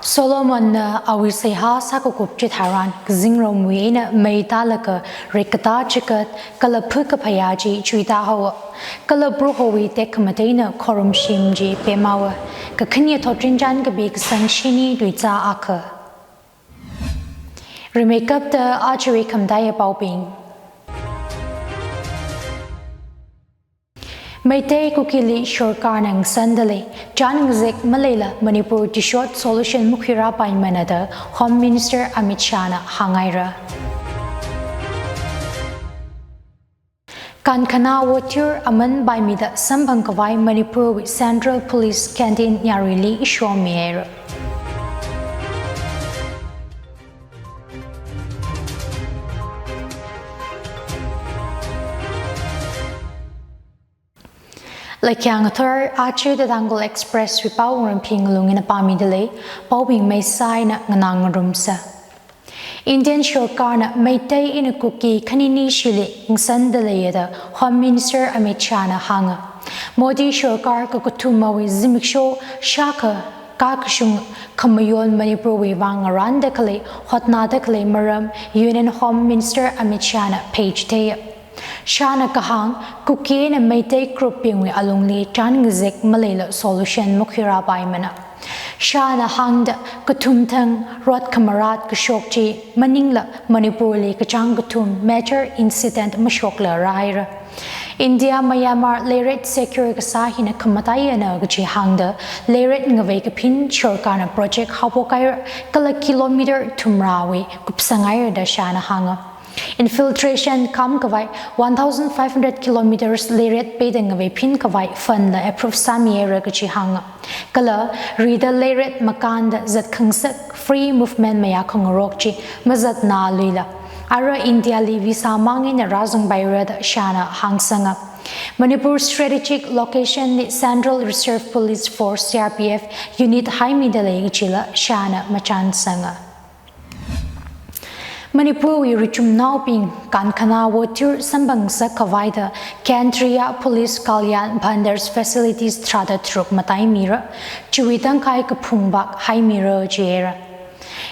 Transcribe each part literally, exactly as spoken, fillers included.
Solomonna awui seihā sākakup chitharan, kazingromwui eina mei tālaga rikkatā chikat kala phakaphayā chi chuitāhaowa. Kala Prohowui tekhamateina khorumshim chi pemhaowa. Kakhane thotrinchān kapi kasang shini tuizā akha. Rimeikapta ajawui khamataiya paobing. Meitei Kukili sorkarna ngasandalei chān ngazek maleila Manipur tishot solution makhuirāpaimana da Home Minister Amit Shahna hānghaira. Kankhanā Wothyur aman paimida samphangkhavai Manipurwui Central Police Canteen yaruili ishomihaira. Laikyang athor achi The Tangkhul Express wui pao Wungramphing Ngalung ina pāmidalei, paobing meisā eina nganāngarumsa. Indian sorkarna Meitei eina Kuki khaninishili ngasandalei da Home Minister Amit Shahna hānga. Modi sorkar kakathumawui zimiksho shākha kakashung khamayon Manipurwui vang ngarānda khalei, hotnada khalei maram Union Home Minister Amit Shahna pheichitheiya. Shahna kahāng, Kuki eina Meitei group bingwui alungli chān ngazek maleila solution makhuirāpaimana. Shahna hāngda kathumthang rot khamarāt kashok chi maningla Manipurli kachāng kathum major incident mashokla rāhaira. India Myanmar leiret secure kasā hina khamataiyana kaji hāngda leiret ngavei kaphin sorkarna project haophokhaira kala kilometer thumrāwui kupsanghaira da Shahna hānga. Infiltration kamkhavai one thousand five hundred kilometers leiret peida ngavei phinkhavai fund la approve sāmihaira kaji hānga. Kala rida leiret makānda zatkhangasak free movement mayā khangarok chi mazatnāluila ara Indiali visa mang eina rāzangpaira da Shahna hāngsanga. Manipur strategic location li Central Reserve Police Force, C R P F, unit haimidalei kajila Shahna machānsanga. Manipurwui richumnaobing kankhanā Wothyur samphang ngasak khavaida Kendriya Police Kalyan Bhandars facilities tharāda tharuk mataimira, chiwui tangkhai kaphung vak haimira jihaira.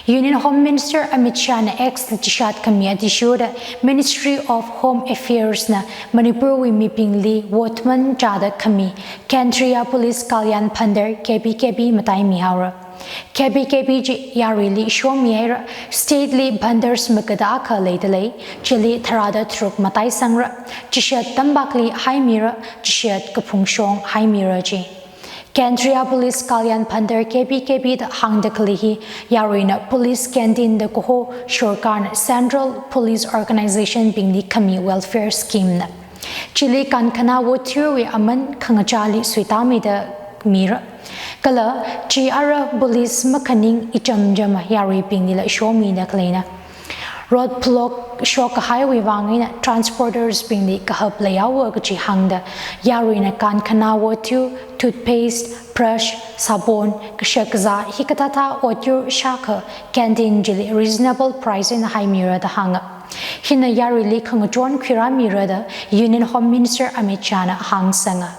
Union Home Minister Amit Shahna X li chishat khami athishurda Ministry of Home Affairs na Manipurwui mibingli votman chāda khami Kendriya Police Kalyan Bhandar K P K B mataimihaora. K P K B chi yaruili shomihaira, state li Bhandars magada akha leidalei, chili tharāda tharuk mataisangra, chishat tampakli haimira, chishat kaphungshong haimira ji. Kendriya Police Kalyan Bhandar K P K B da hāngda khalei hi yaruina police canteen da kaho sorkarna Central Police Organization bingli khami welfare scheme na. Chili kankhanā Wothyurwui aman khangachāli suitāmida mira. Kala chi ara police makhaning ichamchama yaruibinglila shomida khaleina. Road block shokkahaiwui vang eina transporters bingli kahap leihaowa kaji hāngda yaruina kankhanā Wothyur, toothpaste, brush, sabon, kashak kazā hikathāthā Wothyur shākha canteen chili reasonable price eina haimira da hānga. Hina yaruili khangachon khuirāmira da Union Home Minister Amit Shahna hāngsanga.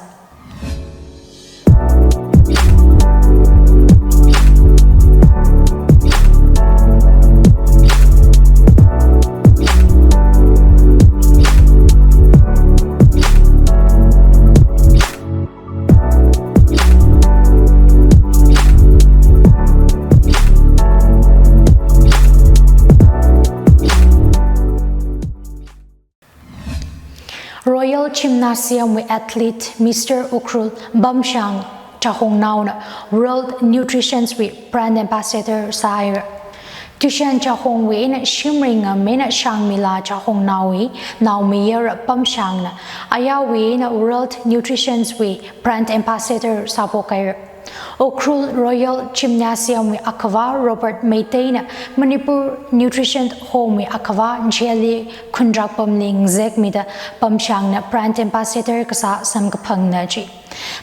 Royal Gymnasium wui athlete Mister Ukhrul Pamshang Chahongnaona World Nutrition wui brand ambassador sāhaira. Tushen Chahongwui eina Shimreingam eina Shangmila Chahongnaowui naomayara Pamshangna ayarwui eina World Nutrition wui brand ambassador sāphokhaira. Ukhrul Royal Gymnasium wui akhava Robert Meiteina Manipur Nutrition Home wui akhava Ncheli Khundrakpamli ngazekmida Pamshangna brand ambassador kasā samkaphangna ji.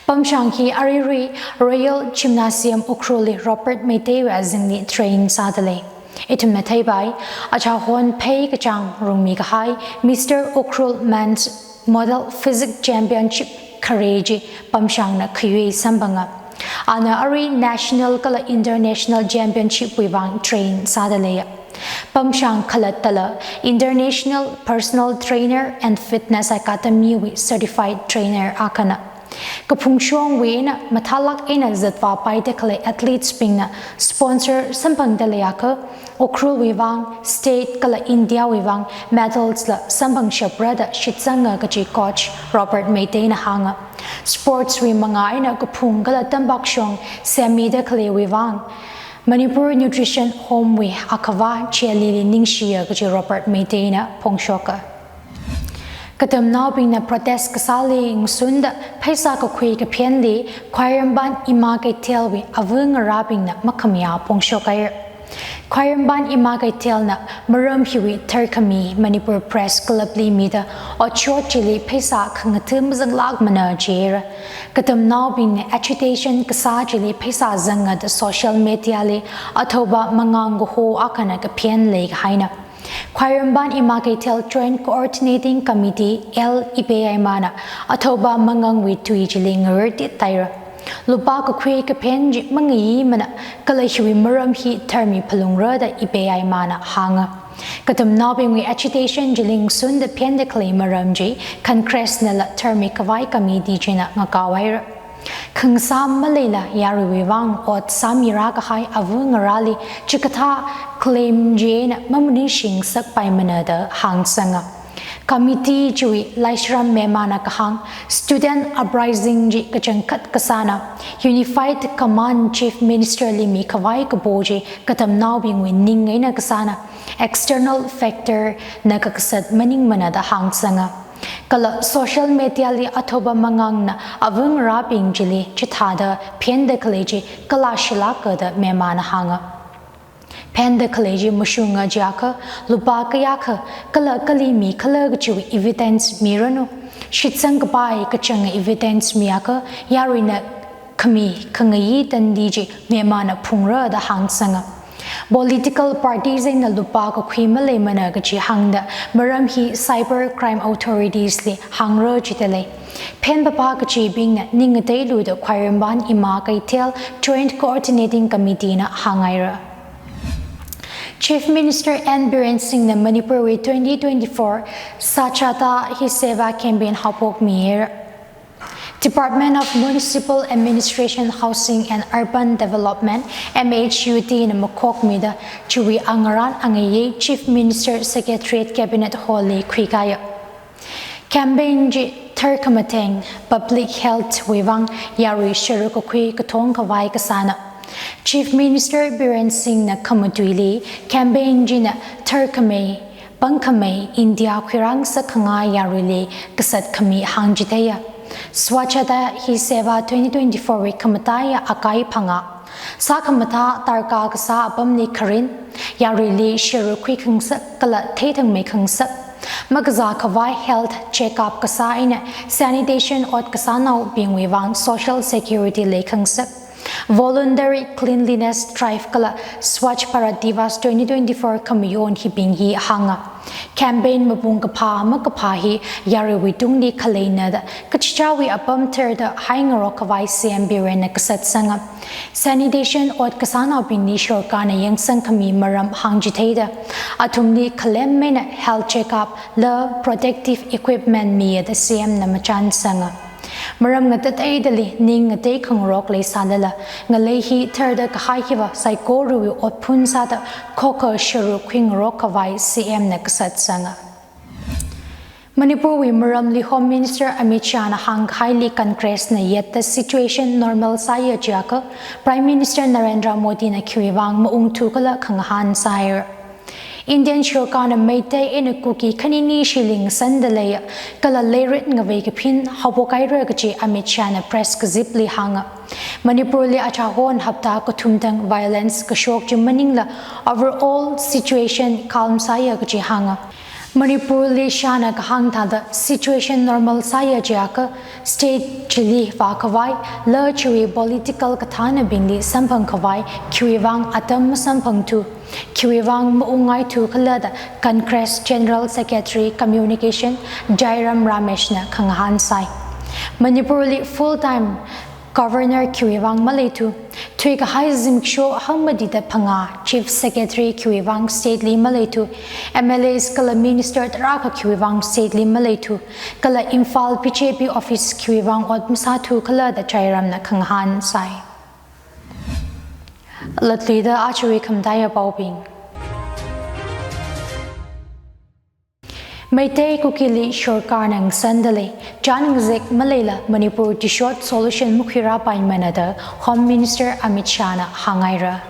Pamshang hi aruirui Royal Gymnasium Ukhrulli Robert Meiteiwui azingli train sādalei. Ithumna theipai, achahon phei kachāng rungmi kahai Mister Ukhrul Men's Model Physique Championship khare chi Pamshangna khayui samphanga. Ana arui national kala international championship wui vang train sāda leiya. Pamshang khalattala international personal trainer and fitness academy wui certified trainer akhana. Kaphungshongwui eina mathālāk eina zatvāpaida khalei athletes bingna sponsor samphangda leiakha, Ukhrul wui vang, state kala India wui vang medals la samphangshapra da shitsanga kaji coach Robert Meitei na hānga. Sports wui mangā eina kaphung kala tampakshong semida khaleiwui vang Manipur Nutrition Home wui akhavā Chelili ningshiya kaji Robert Meitei na phongshoka. Katamnaobingna protest kasāli ngasunda pheisā kakhui kaphenli Khwairamband Ima Keithel wui ava ngarābingna makhamayā phongshokhaira. Khwairamband Ima Keithelna maram hiwui tharkhami Manipur Press Club li mida otshot chili pheisā khangatha mazanglākmana jira. Katamnaobingna agitation kasā chili pheisā zanga da social media li Athouba Mangang kaho akhana kaphen leikahaina. Khwairamband Ima Keithel Joint Coordinating Committee L Ipeiyai mana Athouba Mangangwui tui chili ngarartit taira. Lupā kakhui kaphen chi mangayimana kala hiwui maram hi tharmi phalungra da Ipeiyai mana hānga. Katamnaobingwui agitation chili ngasunda phenda khalei maram chi Congress nala tharmi khavai committee china ngakao haira. Khangasā maleila yaruiwui vang ot sāmira kahai ava ngarāli chikathā claim china mamaningshi ngasakpaimana da hāngsanga. Committee chiwui Laishram Memana kahāng student uprising chi kachangkhat kasāna, Unified Command Chief Minister li mikhavai kapo chi katamnaobingwui ning eina kasāna, external factor na kakasat maningmana da hāngsanga. Kala social media li Athouba Mangangna ava ngarābing chili chithāda phenda khalei chi kalāshilāka da Memana hānga. Phenda khalei chi mashunga jiakha, lupā kayākha kala kali mikhala kajiwui evidence miranu. Shitsang kapai kachanga evidence miakha, yaruina khami khangayi tandi chi Memana phungra da hāngsanga. Political parties eina lupā kakhui maleimana kaji hāngda maram hi Cyber Crime Authorities li hāngra jida lei. Phenpapa kajibingna ning ngateilu da Khwairamband Ima Keithel Joint Coordinating Committee na hānghaira. Chief Minister N Biren Singh na Manipur wui twenty twenty-four Swachhata Hi Seva campaign haophokmihaira. Department of Municipal Administration, Housing and Urban Development, M H U D na makhokmida chiwui angarān angayei Chief Minister Secretariat Cabinet Hall li khuikaya. Campaign chi tharkhamatheng public health wui vang yarui sharuk kakhui kathong khavai kasāna. Chief Minister Biren Singh na khamatuili campaign china tharkhamei, pangkhamei India khuirāngasak khangai yaruili kasat khami hāngchitheiya. Swachhata Hi Seva twenty twenty-four wui khamataiya akai phangā. Sākhamathā darkar kasā apamli kharin, yaruili sharuk khui khangasak kala theithangmei khangasak. Makazā khavai health checkup kasā eina sanitation ot kasānaobingwui vang social security leikhangasak. Voluntary cleanliness drive kala Swachh Bharat Diwas twenty twenty-four khamayon hibing hi hānga. Campaign mapung kaphā makaphā hi yaruiwui tungli khaleina da kachichāwui apam tharda haingarok khavai C M Biren na kasatsanga. Sanitation ot kasānaobingli sorkarna yangsang khami maram hāngchitheida, athumli khalem eina health checkup la protective equipment miya da C M na machansanga. Maram ngatateidali ning ngatei khangarok leisālala, ngalei hi tharda kahai hiva saikorawui otphun sāda khokha sharuk khuingarok khavai C M na kasatsanga. Manipur wui maramli Home Minister Amit Shah na hāngkahaili Congress na yatta situation normal sāya jiakha, Prime Minister Narendra Modi na khiwui vang maungthu kala khangahān sāhaira. Indian sorkarna Meitei eina Kuki khanini shili ngasanda leiya, kala leirit ngavei kaphin haophokhaira kaji Amit Shah na press kazipli hānga. Manipurli achahon hapta kathum thang violence kashok chi maningla overall situation calm sāya kaji hānga. Manipurli Shah na kahāng thāda situation normal sāya jiakha state chili vākhavai, la chiwui political kathānabingli samphang khavai, khiwui vang atam masamphangthu, khiwui vang maungngaithu khala da Congress General Secretary Communication Jairam Ramesh na khangahān sai. Manipurli full time Governor khiwui vang maleithu, thuikahai zimiksho hangmatida phangā, Chief Secretary khiwui vang state li maleithu, M L As kala Minister tarākha khiwui vang state li maleithu, kala Imphal B J P office khiwui vang ot masāthu khala da Jairamna khangahān sai. Latluida ajawui khamataiya paobing. Meitei Kukili sorkarna ngasandalei, chān ngazek maleila Manipur chi short solution makhuirāpaimana da Home Minister Amit Shahna hānghaira.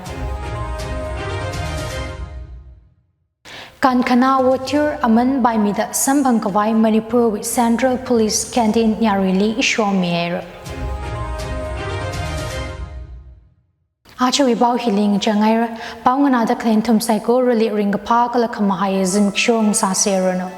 Kankhana Wothyur aman paimida samphangkhavai Manipurwui Central Police Canteen yaruili ishomihaira. Ajawui pao hili ngachanghaira, pao nganāda khalei nathum saikorali ringkaphā kala khamahai zimiksho ngasāseranu.